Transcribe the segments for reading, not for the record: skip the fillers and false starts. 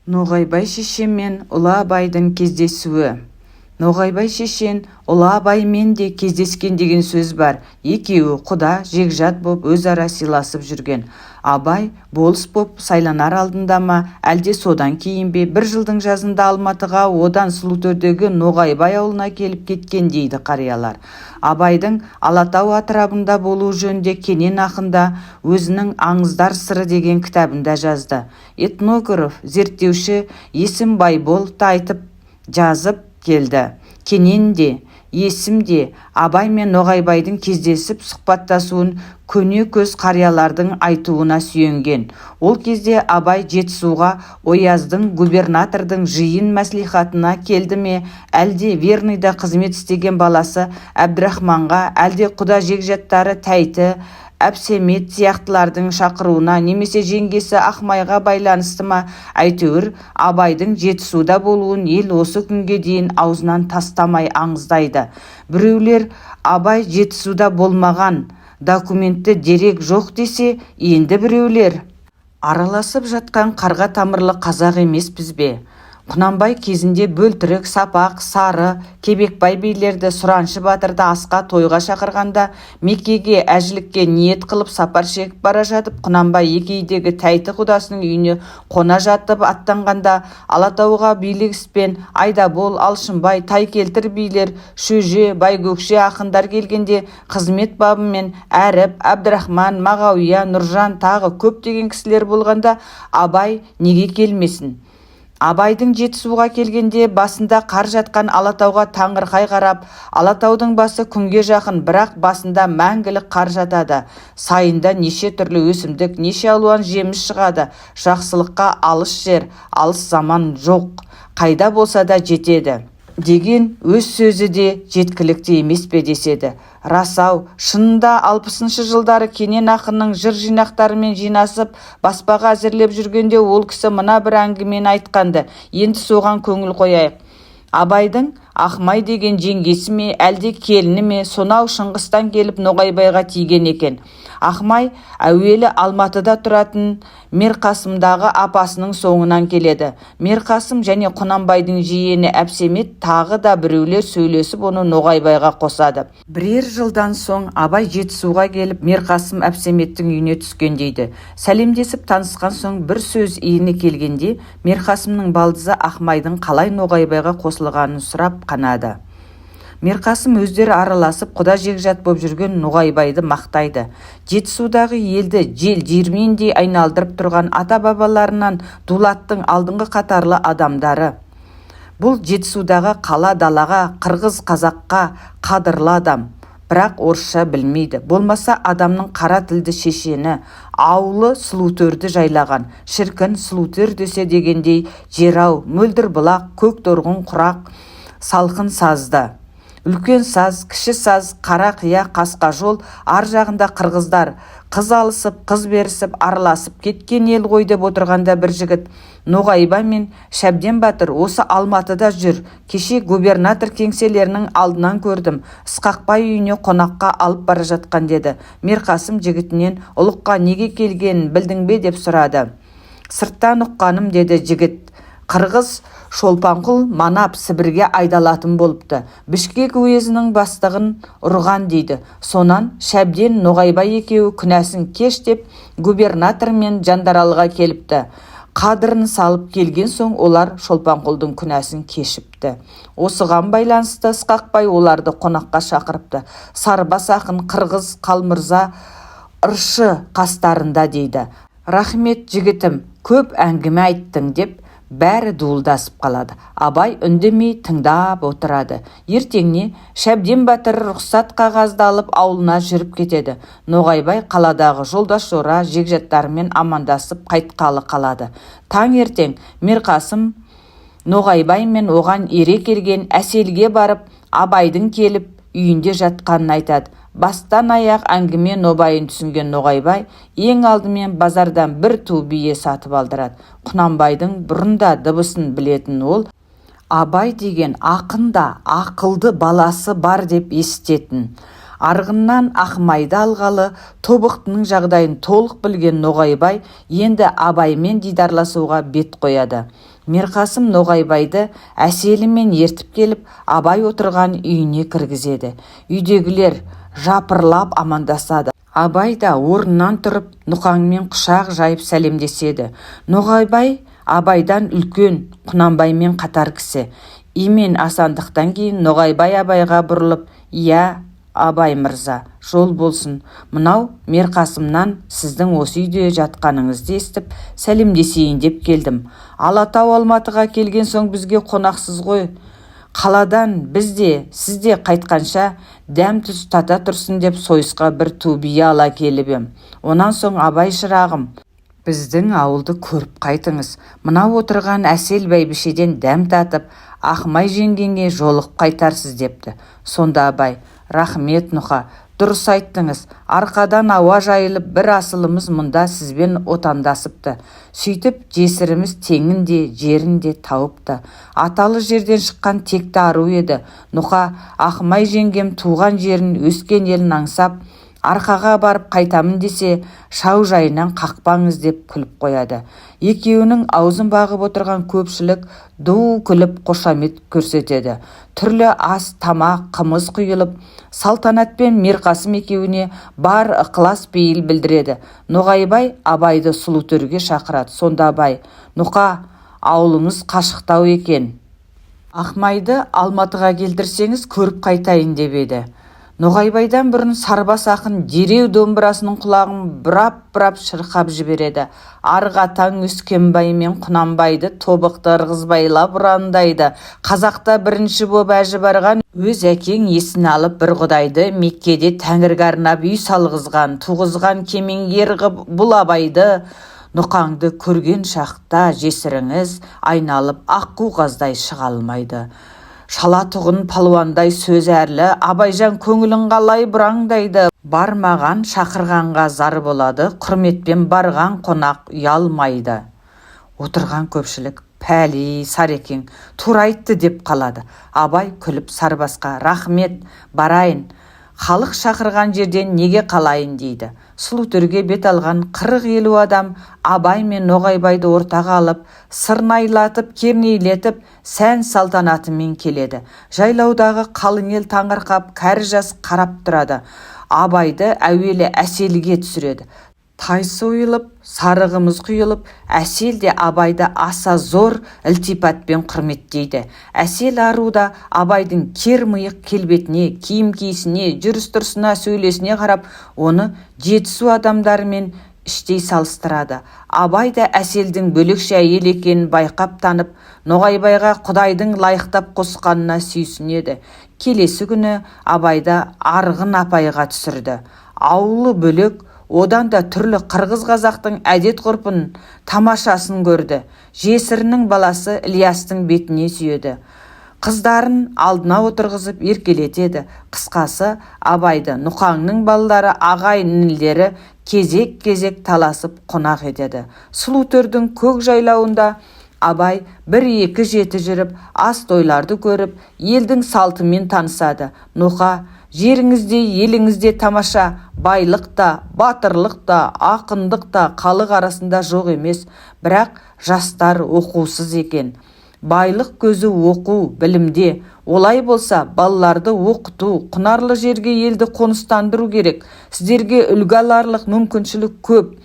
Ноғайбай шешен мен ұлы Абайдың кездесуі. Ноғайбай шешен ұлы Абаймен де кездескен деген сөз бар. Екеуі құда, жекжат боп, өзара сыйласып жүрген. Абай болыс боп сайланар алдында ма, әлде содан кейін бе, бір жылдың жазында Алматыға, одан Сұлутөрдегі Ноғайбай аулына келіп кеткен дейді қариялар. Абайдың Алатау атырабында болуы жөнінде Кенен ақын да өзінің «Аңыздар сыры» деген кітабында жазды. Этнограф, зерттеуші Есім Байбол та айтып, жазып келді. Кенен де, Есім де Абай мен Ноғайбайдың кездесіп сұхбаттасуын көне көз қариялардың айтуына сүйенген. Ол кезде Абай Жетісуға ояздың, губернатордың жиын мәслихатына келді ме, әлде Верныйда қызмет істеген баласы Әбдірахманға, әлде құда-жекжаттары Тәйті, Әбсемет сияқтылардың шақыруына немесе жеңгесі Ақмайға байланысты ма, әйтеуір Абайдың Жетісуда болуын ел осы күнге дейін аузынан тастамай аңыздайды. Біреулер Абай Жетісуда болмаған, документті дерек жоқ десе, енді біреулер: «Араласып жатқан қарға тамырлы қазақ емеспіз бе? Құнанбай кезінде Бөлтірік, Сапақ, Сары, Кебекбай билерді, Сұраншы батырды асқа, тойға шақырғанда, Меккеге әжілікке ниет қылып сапар шегіп бара жатып, Құнанбай Екейдегі Тәйті құдасының үйіне қона жатып аттанғанда, Алатауға билік іспен Айдабол, Алшынбай, Тайкелтір билер, Шөже, Байкөкше ақындар келгенде, қызмет бабымен Әріп, Әбдірахман, Мағауия, Нұржан, тағы көптеген кісілер болғанда, Абай неге келмесін?» Абайдың Жетісуға келгенде басында қар жатқан Алатауға таңырқай қарап, «Алатаудың басы күнге жақын, бірақ басында мәңгілік қар жатады. Сайында неше түрлі өсімдік, неше алуан жеміс шығады. Жақсылыққа алыс жер, алыс заман жоқ, қайда болса да жетеді», – деген өз сөзі де жеткілікті емес пе деседі. Рас-ау, шынында 60-жылдары Кенен ақынның жыр жинақтарымен жинасып, баспаға әзірлеп жүргенде ол кісі мына бір әңгімені айтқанды. Енді соған көңіл қояйық. Абайдың Ақмай деген жеңгесі ме, әлде келіні ме, сонау Шыңғыстан келіп Ноғайбайға тиген екен. Ақмай әуелі Алматыда тұратын Мерқасымдағы апасының соңынан келеді. Мерқасым және Құнанбайдың жиені Әбсемет, тағы да біреулер сөйлесіп, оны Ноғайбайға қосады. Бірер жылдан соң Абай Жетісуға келіп, Мерқасым, Әбсеметтің үйіне түскен дейді. Сәлемдесіп танысқан соң, бір сөз иіні келгенде, Мерқасымның балдызы Ақмайдың қалай Ноғайбайға қосылғанын сұрап қанады. Мерқасым өздері араласып, құда-жекжат боп жүрген Ноғайбайды мақтайды. Жетісудағы елді жел диірмендей айналдырып тұрған ата-бабаларынан дулаттың алдыңғы қатарлы адамдары. Бұл Жетісудағы қала далаға, қырғыз қазаққа қадырлы адам. Бірақ орысша білмейді. Болмаса адамның қара тілді шешені. Аулы Сұлутөрді жайлаған. Шіркін, Сұлутөр десе дегендей жер-ау, мөлдір бұлақ, көк торғын құрақ, салқын сазды. Үлкен саз, кіші саз, қара қия, қасқа жол, ар жағында қырғыздар. Қыз алысып, қыз берісіп, араласып кеткен ел ғой деп отырғанда бір жігіт: «Ноғайбай мен Шәбден батыр осы Алматыда жүр. Кеше губернатор кеңселерінің алдынан көрдім, Ысқақбай үйіне қонаққа алып бара жатқан», – деді. Мерқасым жігітінен: «Ұлыққа неге келгенін білдің бе?» – деп сұрады. «Сырттан ұққаным, – деді жігіт, – қырғыз Шолпанқұл манап Сібірге айдалатын болыпты. Бішкек уезінің бастығын ұрған дейді. Сонан Шәбден, Ноғайбай екеуі күнәсін кеш деп губернатор мен Жандаралға келіпті. Қадырын салып келген соң, олар Шолпанқұлдың күнәсін кешіпті. Осыған байланысты Ысқақбай оларды қонаққа шақырыпты. Сарыбас ақын, қырғыз Қалмырза ыршы қастарында», – дейді. «Рахмет, жігітім, көп әңгіме айттың», – деп бәрі дуылдасып қалады. Абай үндемей тыңдап отырады. Ертеңіне Шәбден батыр рұқсат қағазды алып, аулына жүріп кетеді. Ноғайбай қаладағы жолдас-жора, жекжаттарымен амандасып қайтқалы қалады. Таңертең Мерқасым Ноғайбай мен оған ере келген Әселге барып, Абайдың келіп үйінде жатқанын айтады. Бастан аяқ әңгіме нобайын түсінген Ноғайбай ең алдымен базардан бір ту бие сатып алдырады. Құнанбайдың бұрын да дыбысын білетін ол Абай деген ақын да ақылды баласы бар деп есітетін. Арғыннан Ақмайды алғалы Тобықтының жағдайын толық білген Ноғайбай енді Абаймен дидарласуға бет қояды. Мерқасым Ноғайбайды Әселімен ертіп келіп, Абай отырған үйіне кіргізеді. Үйдегілер жапырлап амандасады. Абай да орнынан тұрып, Нұқаңмен құшақ жайып сәлемдеседі. Ноғайбай Абайдан үлкен, Құнанбаймен қатар кісі. Имен-асандықтан кейін Ноғайбай Абайға бұрылып: «Иә, Абай мырза, жол болсын. Мынау Мерқасымнан сіздің осы үйде жатқаныңызды естіп, сәлемдесейін деп келдім. Алатау Алматыға келген соң бізге қонақсыз ғой. Қаладан біз де, сіз де қайтқанша дәм-тұз тата тұрсын деп сойысқа бір ту бие ала келіп ем». Онан соң Абай: «Шырағым, біздің ауылды көріп қайтыңыз. Мынау отырған Әсел бәйбішеден дәм татып, Ақмай жеңгеңе жолығып қайтарсыз», – депті. Сонда Абай: «Рахмет, Нұқа, дұрыс айттыңыз. Арқадан ауа жайылып, бір асылымыз мұнда сізбен отандасыпты. Сөйтіп жесіріміз теңін де, жерін де тауыпты. Аталы жерден шыққан текті ару еді, Нұқа. Ақмай жеңгем туған жерін, өскен елін аңсап, Арқаға барып қайтамын десе, шаужайынан қақпаңыз», – деп күліп қояды. Екеуінің аузын бағып отырған көпшілік ду күліп қошамет көрсетеді. Түрлі ас, тамақ, қымыз құйылып, салтанатпен Мерқасым екеуіне бар ықылас пейіл білдіреді. Ноғайбай Абайды сұлу төрге шақырады. Сонда Абай: «Нұқа, ауылыңыз қашықтау екен. Ақмайды Алматыға келтірсеңіз, көріп қайтайын», – деп еді, Ноғайбайдан бұрын Сарбас ақын дереу домбырасының құлағын бұрап-бұрап шырқап жібереді: «Арғы атаң Өскенбай мен Құнанбайды Тобықты ырғызбайлап ұрандайды. Қазақта бірінші боп әжі барған өз әкең есіне алып бір құдайды Меккеде Тәңірге арнап үй салғызған, туғызған кемеңгер ғып бұл Абайды. Нұқаңды көрген шақта жесіріңіз айналып аққу қаздай шыға алмайды. Шалатұғын палуандай сөз әрлі Абайжан көңілін қалай бұраңдайды. Бармаған шақырғанға зар болады, құрметпен барған қонақ ұялмайды». Отырған көпшілік: «Пәли, Сарекең тура айтты», – деп қалады. Абай күліп Сарбасқа: «Рахмет, барайын. Халық шақырған жерден неге қалайын?» – дейді. Сұлу төрге бет алған 40-50 адам Абай мен Ноғайбайды ортаға алып, сырнайлатып, кернейлетіп, сән салтанатымен келеді. Жайлаудағы қалың ел таңырқап, кәрі жас қарап тұрады. Абайды әуелі Әселге түсіреді. Тай сойылып, сары қымыз құйылып, Әсел де Абайды аса зор ілтипатпен құрметтейді. Әсел ару да Абайдың кер миық келбетіне, киім киісіне, жүріс-тұрысына, сөйлесіне қарап, оны Жетісу адамдарымен іштей салыстырады. Абай да Әселдің бөлекше әйел екенін байқап танып, Ноғайбайға Құдайдың лайықтап қосқанына сүйсінеді. Келесі күні Абайды Арғын апайға түсірді. Ауылы бөлек, одан да түрлі қырғыз-қазақтың әдет-ғұрпын, тамашасын көрді. Жесірінің баласы Ілиястың бетіне сүйеді. Қыздарын алдына отырғызып еркелетеді. Қысқасы, Абайды Нұқаңның балалары, ағайын-інілері кезек-кезек таласып қонақ етеді. Сұлу төрдің көк жайлауында Абай бір-екі жеті жүріп, ас тойларды көріп, елдің салтымен танысады. Ноқа: «Жеріңізде, еліңізде тамаша. Байлық та, батырлық та, ақындық та халық арасында жоқ емес. Бірақ жастар оқусыз екен. Байлық көзі оқу, білімде. Олай болса, балаларды оқыту, құнарлы жерге елді қоныстандыру керек. Сіздерге үлгі аларлық мүмкіншілік көп.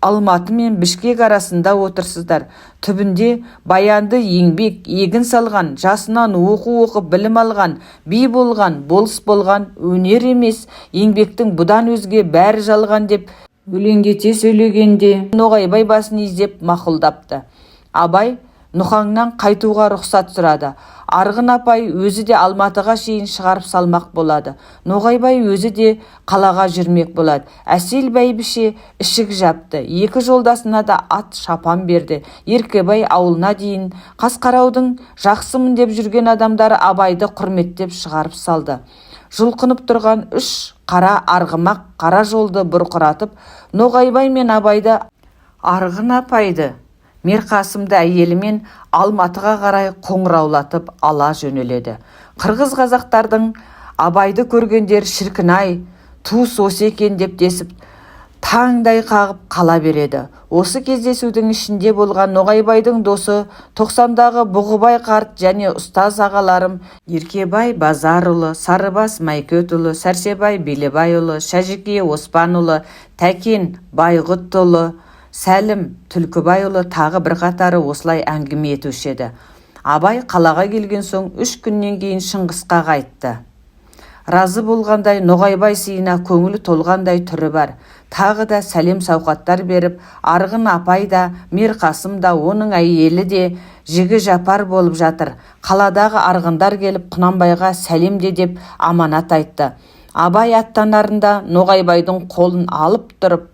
Алматы мен Бішкек арасында отырсыздар. Түбінде баянды еңбек, егін салған, жасынан оқу оқып білім алған, би болған, болыс болған өнер емес, еңбектің бұдан өзге бәрі жалған», – деп өлеңдете сөйлегенде, Ноғайбай басын изеп мақұлдапты. Абай Нұқаңнан қайтуға рұқсат сұрады. Арғын апай өзі де Алматыға шейін шығарып салмақ болады. Ноғайбай өзі де қалаға жүрмек болады. Әсел бәйбіше ішік жапты, екі жолдасына да ат, шапан берді. Еркебай ауылына дейін Қасқараудың жақсымын деп жүрген адамдары Абайды құрметтеп шығарып салды. Жұлқынып тұрған үш қара арғымақ қара жолды бұрқыратып, Ноғайбай мен Абайды, Арғын апайды, Мерқасымды әйелімен Алматыға қарай қоңыраулатып ала жөнеледі. Қырғыз-қазақтардың Абайды көргендер «Шіркін-ай, туыс осы екен» деп десіп, таңдай қағып қала береді. Осы кездесудің ішінде болған Ноғайбайдың досы 90-дағы Бұғыбай қарт және ұстаз ағаларым Еркебай Базарұлы, Сарыбас Майкөтұлы, Сәрсебай Белебайұлы, Шәжіке Оспанұлы, Тәкен Байғұтұлы, Сәлім Түлкібайұлы, тағы бірқатары осылай әңгіме етуші еді. Абай қалаға келген соң 3 күннен кейін Шыңғысқа қайтты. Разы болғандай, Ноғайбай сыйына көңілі толғандай түрі бар. Тағы да сәлем-сауқаттар беріп, Арғын апай да, Мирқасым да, оның әйелі де жігі-жапар болып жатыр. Қаладағы арғындар келіп, Құнанбайға сәлем де деп аманат айтты. Абай аттанарында Ноғайбайдың қолын алып тұрып: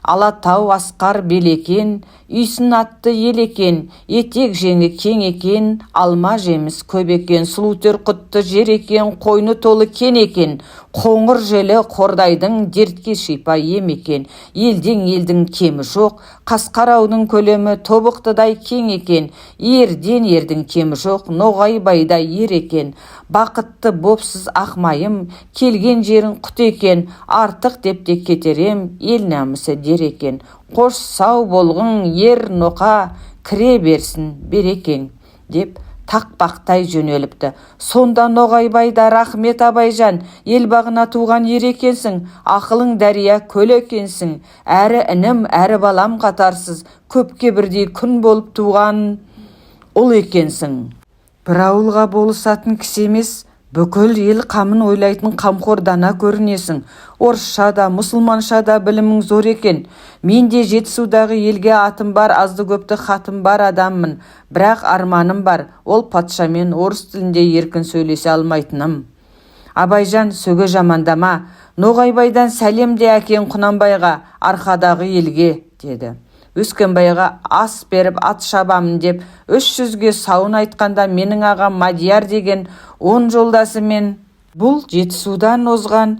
«Алатау асқар бел екен, Үйсін атты ел екен, етек-жеңі кең екен, алма жеміс көп екен, сұлу құтты жер екен, қойны толы кен екен, қоңыр желі Қордайдың дертке шипа ем екен, елден елдің кемі жоқ, Қасқараудың көлемі тобықтыдай кең екен, ерден ердің кемі жоқ, Ноғайбайдай ер екен. Бақытты бопсыз, ақмайым, келген жерің құт екен, артық деп те кетер ем, ел намысы дер екен. Қош, сау болғың, ер Ноқа, кіре берсін берекең», – деп тақпақтай жөнеліпті. Сонда Ноғайбай да: «Рахмет, Абайжан, ел бағына туған ер екенсің, ақылың дария көл екенсің, әрі інім, әрі балам қатарсыз, көпке бірдей күн болып туған ұл екенсің. Бір ауылға болысатын кісі емес, бүкіл ел қамын ойлайтын қамқор дана көрінесің. Орысша да, мұсылманша да білімің зор екен. Мен де Жетісудағы елге атым бар, азды-көпті хатым бар адаммын. Бірақ арманым бар, ол патшамен орыс тілінде еркін сөйлесе алмайтыным. Абайжан, сөге жамандама. Ноғайбайдан сәлем де әкең Құнанбайға, арқадағы елге», – деді. Өскенбайға ас беріп, ат шабамын деп 300-ге сауын айтқанда, менің ағам Мадияр деген 10 жолдасымен бұл Жетісудан озған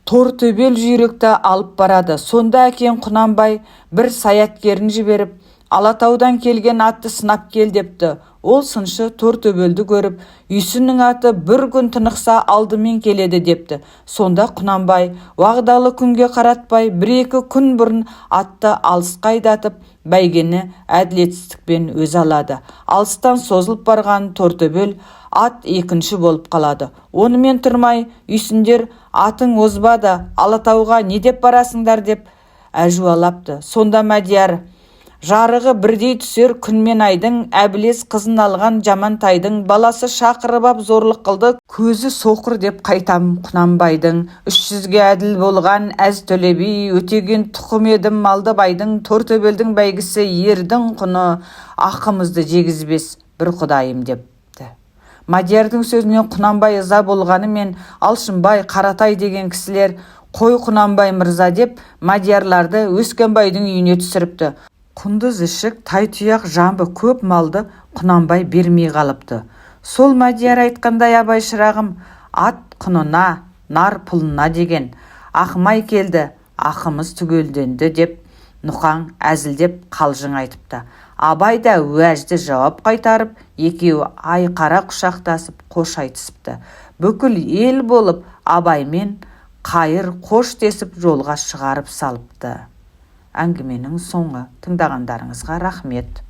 Тортөбел жүйрікті алып барады. Сонда әкең Құнанбай бір саяткерін жіберіп, «Алатаудан келген атты сынап кел» депті. Ол сыншы Тортөбелді көріп, «Үйсіннің аты бір күн тынықса, алдымен келеді» депті. Сонда Құнанбай уағдалы күнге қаратпай, бір-екі күн бұрын атты алысқа айдатып, бәйгені әділетсіздікпен өзі алады. Алыстан созылып барған Тортөбел ат екінші болып қалады. Онымен тұрмай, үйсіндер «Атың озбады, Алатауға не деп барасыңдар?» деп әжуалапты. Сонда Мадияр: «Жарығы бірдей түсер күн мен айдың, Әбілез қызын алған Жамантайдың баласы шақырып ап зорлық қылды, көзі соқыр деп қайтам. Құнанбайдың 300-ге әділ болған әз Төле би, Өтеген тұқым едім Малдыбайдың, Тортөбелдің бәйгісі ердің құны, ақымызды жегізбес бір құдайым», – депті. Мадиярдың сөзіне Құнанбай ыза болғанымен, Алшынбай, Қаратай деген кісілер «Қой, Құнанбай мырза» деп, мадиярларды Өскенбайдың үйіне түсіріпті. Құндыз ішік, тайтұяқ, жамбы, көп малды Құнанбай бермей қалыпты. Сол Мадияр айтқандай, Абай шырағым, ат құнына, нар пұлына деген. Ақымай келді, ақымыз түгелденді деп Нұқаң әзілдеп қалжың айтыпты. Абай да уәжді жауап қайтарып, екеуі айқара құшақтасып қош айтысыпты. Бүкіл ел болып Абаймен қайыр қош десіп, жолға шығарып салыпты. Әңгіменің соңы. Тыңдағандарыңызға рахмет.